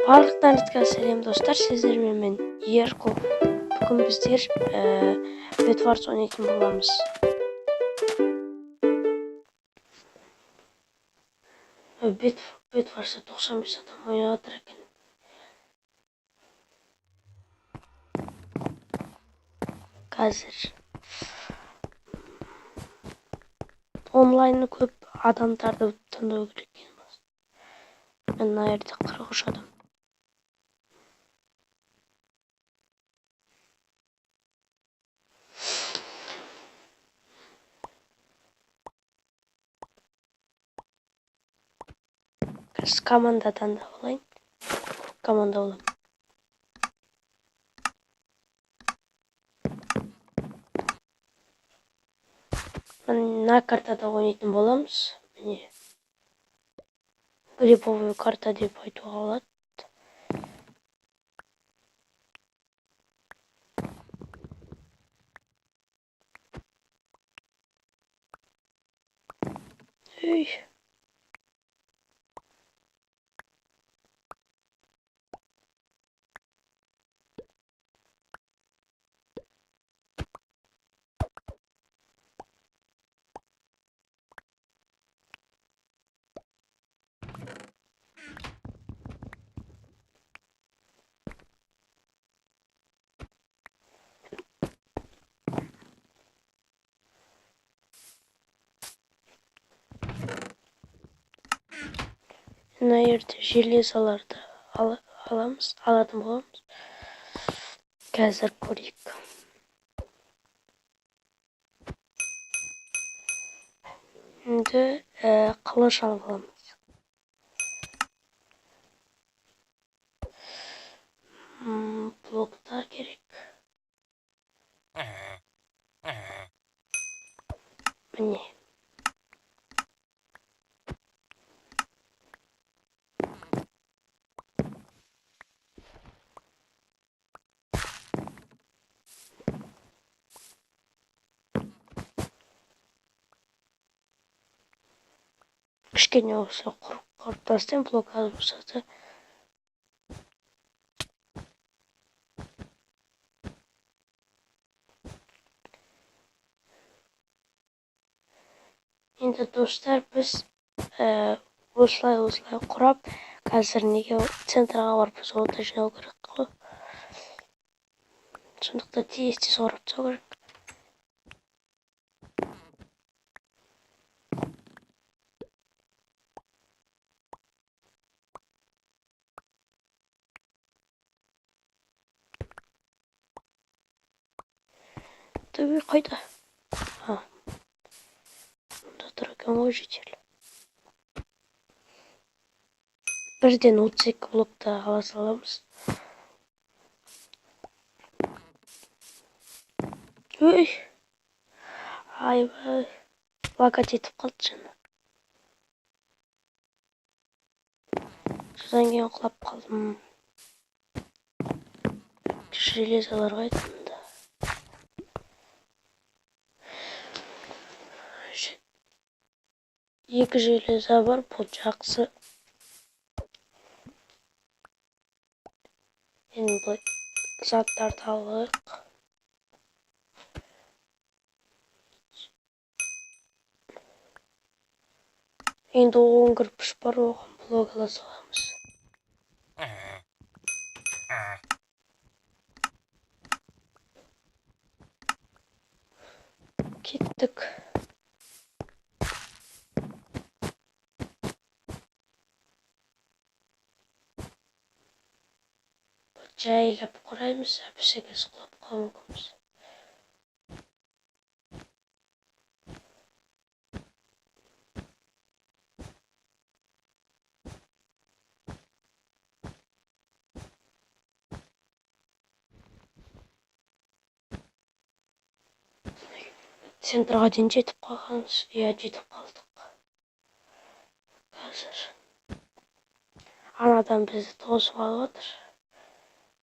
Барлықтарыңызға сәлем, достар, сіздермен мен, Ерко. Бүгін біздер Bedwars ойнайтын боламыз. Bedwars'ta 95 адам ойнап жатыр екен. Қазір онлайнны көп адамдарды таңдау керек екен. Мен мына жерде 43 адам. Қазір команда таңдап алайын. Команда боламын. Мына картада ойнайтын боламыз. Міне. Гриповая карта деп айтуға болады. Үй. Мына жерде железаларды аламыз, алатын боламыз. Қазір көрейік. Енді қылыш алып аламыз. Блоктар керек. Міне. Кішкене болса құрып тастаймын, блок аз болса да. Енді, достар, біз осылай осылай құрап, қазір неге центрға барып золото жинау керек қой. Сондықтан тез тез орап тастау керек. Төбе қайда? А. Мұнда тұр екен ғой житель. Бірден 32 блокты ала саламыз. Ой. Айбай. Лагать етіп қалды жаңа. Содан кейін құлап қалдым. Железалар қайда? Екі железа бар, бұл жақсы. Енді бұл заттарды алайық. Енді 10 кірпіш бар, оған блок ала саламыз. Кеттік. Жайлап құраймыз, әпсегіз құлап қалуы мүмкінбіз. Центрға дейін жетіп қалғанбыз. Иә, жетіп қалдық. Қазір анадан бізді тосып алып отыр.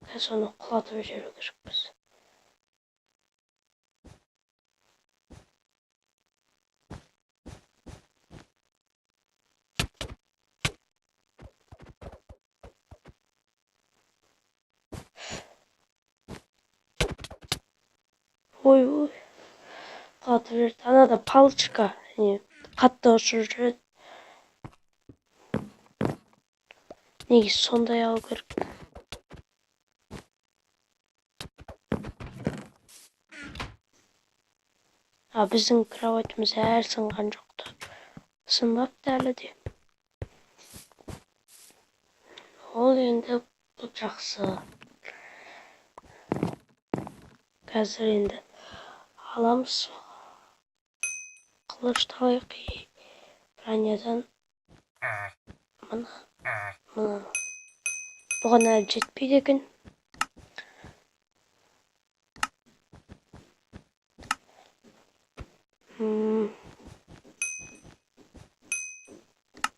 Қазір оны құлатып жіберу керекпіз. Ой, ой. Құлатып жіберді. Анада палочка. Не, қатты ұшып жүреді. Неге сондай алу керек? А біздің кроватіміз әлі сынған жоқ та. Сынбапты әлі де. Ол енді бұл жақсы. Қазір енді аламыз. Қылышты алайық. Бронядан мына, мына. Бұған әлі жетпейді екен.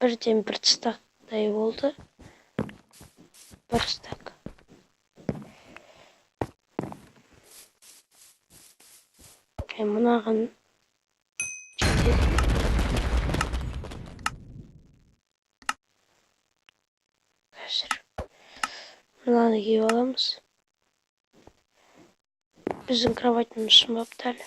Бірден бір стактай болды. Бір стак. Мынаған жетеді. Қазір мынаны киіп аламыз. Біздің кроватіміз сынбапты әлі.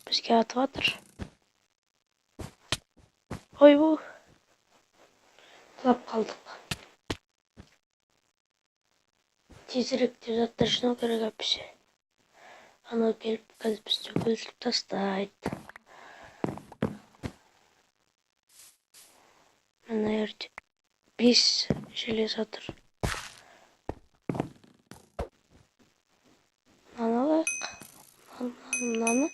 Бізге атып жатыр. Ойбу. Құлап қалдық. Тезірек деп заттар жинау керек әпіше. Анау келіп қазір бізді өлтіріп тастайды. Мына жерде 5 железо тұр. Мынаны алайық. Мынаны, мынаны.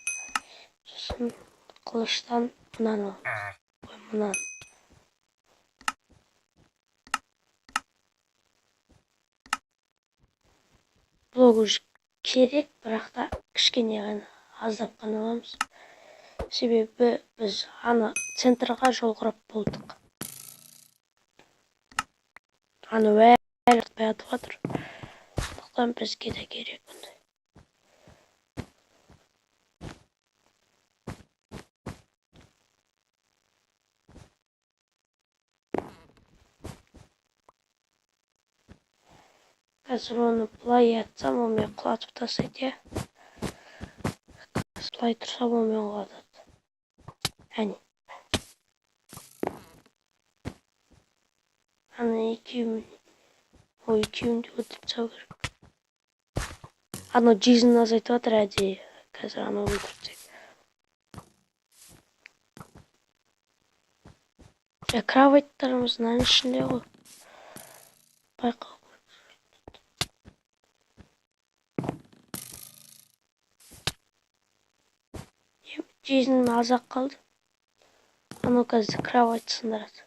Сосын қылыштан мынаны аламыз. Ой, мынаны. Блок уже керек, бірақ та кішкене ғана аздап қана аламыз. Себебі біз ана центрға жол құрап болдық. Анау әлі атпай атып жатыр. Сондықтан бізге де керек ондай. Қазір оны былай атсам, ол мені құлатып тастайды, иә. Қазір былай тұрсам, ол мені құлатады. Әне. Ана екеуін, ой, екеуін де өлтіріп тастау керек. Анау жизнін азайтып жатыр әдейі. Қазір анау өлтіріп тастайды. Кроваттарымыз мынаның ішінде ғой. Байқау. Жизнім аз-ақ қалды. Анау қазір кровать сындырады.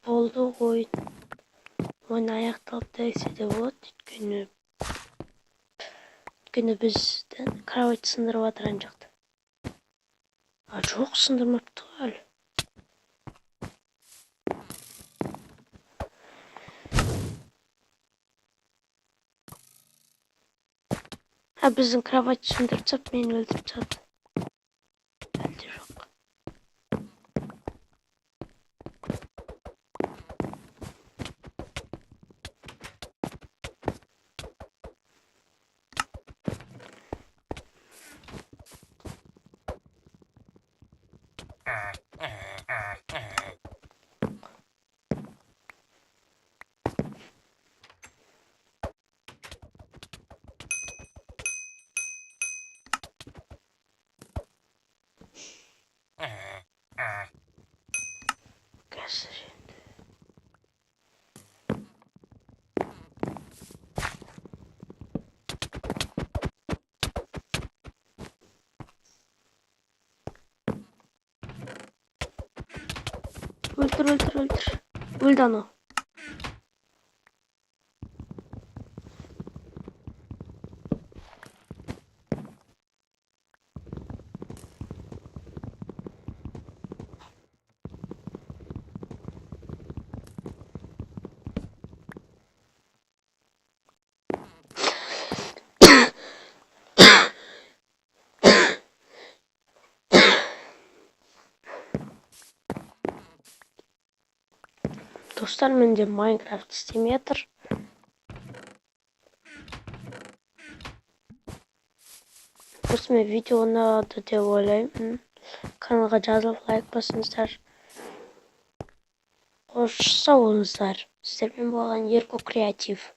Болды ойын. Ойын аяқталды десе де болады, өйткені бізден кровать сындырып жатыр ана жақта. А жоқ, сындырмапты ғой әлі. А біздің кровать сындырып тастап, мені өлтіріп тастады. Әлде жоқ. Қазір енді. Өлтір, өлтір, өлтір. Өлді анау. Достар, менде Майнкрафт істемей жатыр. Осымен видео ұнады деп ойлаймын. Каналға жазылып, лайк басыңыздар. Қош, сау болыңыздар. Сіздермен болған Ерко Креатив.